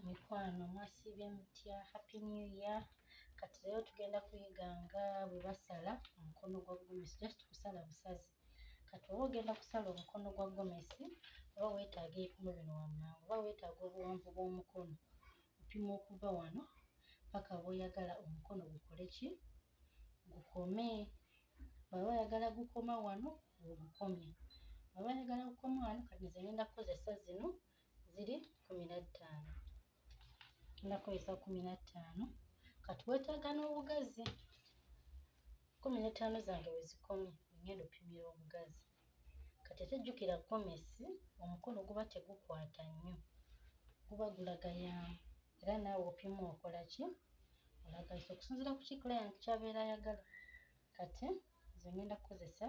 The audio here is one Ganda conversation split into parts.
Mikwano, mwasiibye mutya? Happy New Year! Kati leero tugenda kuyiga nga bwe basala omukono gwa gomesi, just kusala busazi. Kati oba ogenda kusala omukono gwa gomesi, oba weetaaga ebipimo bino wammanga. Oba weetaaga obuwanvu bw'omukono, opima okuva wano paka bw'oyagala omukono gukole ki? Gukome. Bw'oba oyagala gukoma wano, ogukomye. Bw'oba oyagala gukoma wano, kati nze ngenda kukozesa zino ziri 15. Ngenda kukozesa 15. Kati weetaaga n'obugazi. 15 zange we zikomye, ngenda opimira obugazi. Kati ate jjukira, gomesi omukono guba tegukwata nnyo, guba gulagayaamu, era naawe opima okola ki? Olagayisa okusinziira ku ki client ky'abeera ayagala. Kati nze ngenda kukozesa,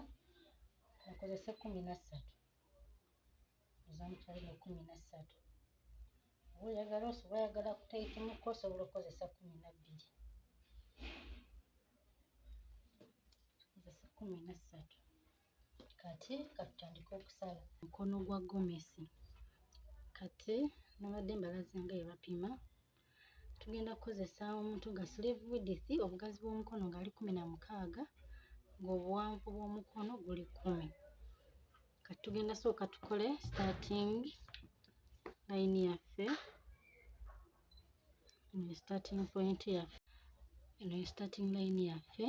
nkozese 13 ez'omutwaliro, 13. Oba oyagala, oba oyagala kutayitimuko, osobola okukozesa 12. Kozesa 13. Kati katutandike okusala omukono gwa gomesi. Kati nabadde mbalaze nga bwe bapima. Tugenda kukozesa omuntu nga sleeve width, obugazi bw'omukono ng'ali 16, ng'obuwanvu bw'omukono guli 10. Kati tugenda sooka tukole starting line yaffe. Eno starting point yaffe, eno ye starting line yaffe.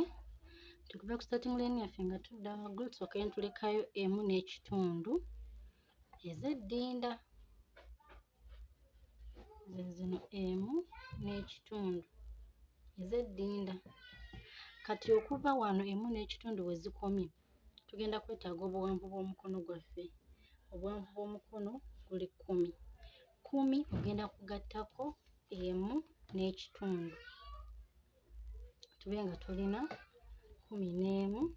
Tukuva ku starting line yaffe nga tudda waggulu, tusooke ntulekayo 1.5 ez'eddinda, ze zino, 1.5 ez'eddinda. Kati okuva wano 1.5 we zikomye, tugenda kwetaaga obuwanvu bw'omukono gwaffe. Obuwanvu bw'omukono guli 10. 10 ogenda kugattako 1.5, tube nga tulina 11,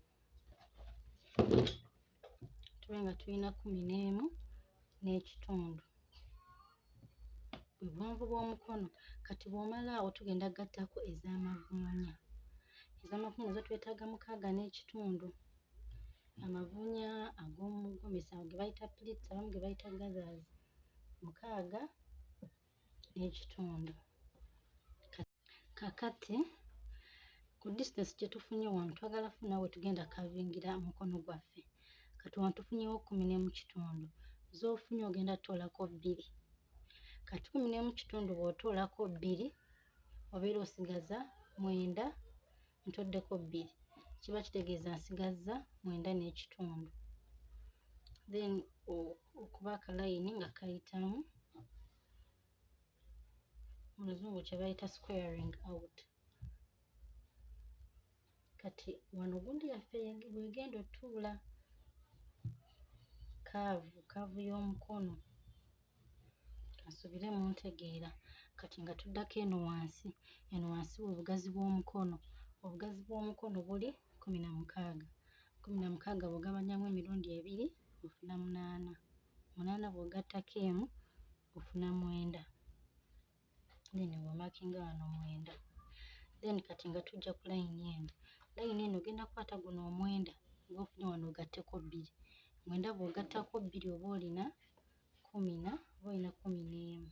tube nga tulina 11.5, bwe buwanvu bw'omukono. Kati bw'omala awo, tugenda kugattako ez'amavuunya. Ez'amavuunya zo twetaaga 6.5. Amavuunya ag'omugomesi ago ge bayita pleats, abamu ge bayita gathers, 6.5. Kakati ku distance gye tufunye wano, twagala funa we tugenda kavingira mukono gwaffe. Kati wano tufunyewo 11.5. Z'ofunye ogenda tutoolako 2. Kati 11.5 bw'otoolako 2, obeera osigaza 9. Ntoddeko 2, kiba kitegeeza nsigazza 9.5. Then okuba akalayini nga kayitamu, mu Luzungu kye bayita squaring out. Kati wano gundi yaffe bwegenda otuula, curve, curve y'omukono. Kansuubire muntegeera. Kati nga tuddako eno wansi, eno wansi bwe bugazi bw'omukono. Obugazi bw'omukono buli 16. 16 bw'ogabanyamu emirundi ebiri, ofuna 8. 8 bw'ogattako 1, ofuna 9. Then bw'omakinga wano 9. Then kati nga tujja ku layini eno. Layini eno ogenda kukwata guno 9 gw'ofunye wano, ogatteko 2. 9 bw'ogattako 2, oba olina kumi na, oba olina 11.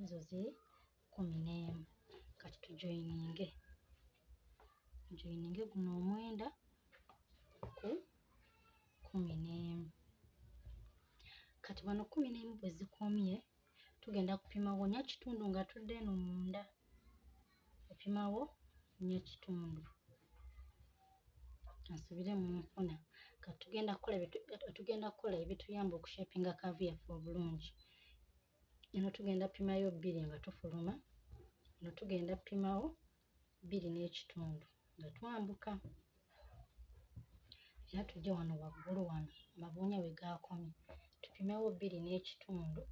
Ezo ziri 11. Kati tujoyininge, tujoyininge guno 9 ku 11. Kati wano 11 bwe zikomye, tugenda kupimawo 4.5 nga tudda eno munda. Opimawo 4.5. Nsubire munfuna. Kati tugenda kukola ebituyamba okushapinga curve yaffe obulungi. Eno tugenda pimayo 2 nga tufuluma. Eno tugenda pimawo 2.5 nga twambuka. Era tujje wano waggulu, wano amabuunya we gaakomye, tupimewo 2.5.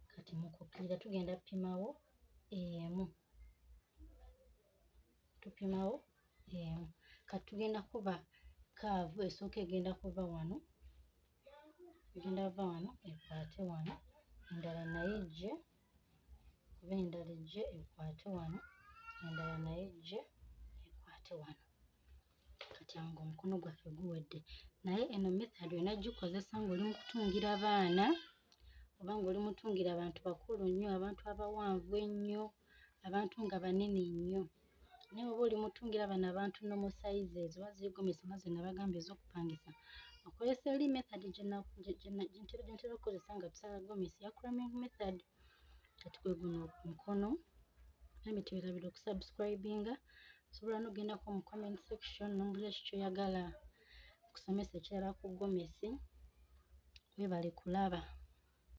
Kati mu kukkirira tugenda pimawo 1, tupimawo 1. Kati tugenda kuba curve esooka egenda kuva wano, egenda va wano ekwate wano, endala naye ejje kuba, endala ejje ekwate wano, endala naye ejje ekwate wano. Kati awo ng'omukono gwaffe guwedde. Naye eno method olina gikozesa ng'oli mu kutungira baana. Oba ng'oli mutungira abantu bakulu nnyo, abantu abawanvu ennyo, abantu nga banene nnyo. Naye bw'oba oli mutungira bano abantu normal sizes, oba ziri gomesi nga ze nabagamba ez'okupangisa, okozesa eri method gye ntera okukozesa nga tusala gomesi ya cramming method. Kati gwe guno omukono. Namwe tewerabira okusubscribinga. Osobola n'ogendako mu comment section n'ombuuza ki ky'oyagala nkusomesa ekirala ku gomesi. Weebale kulaba.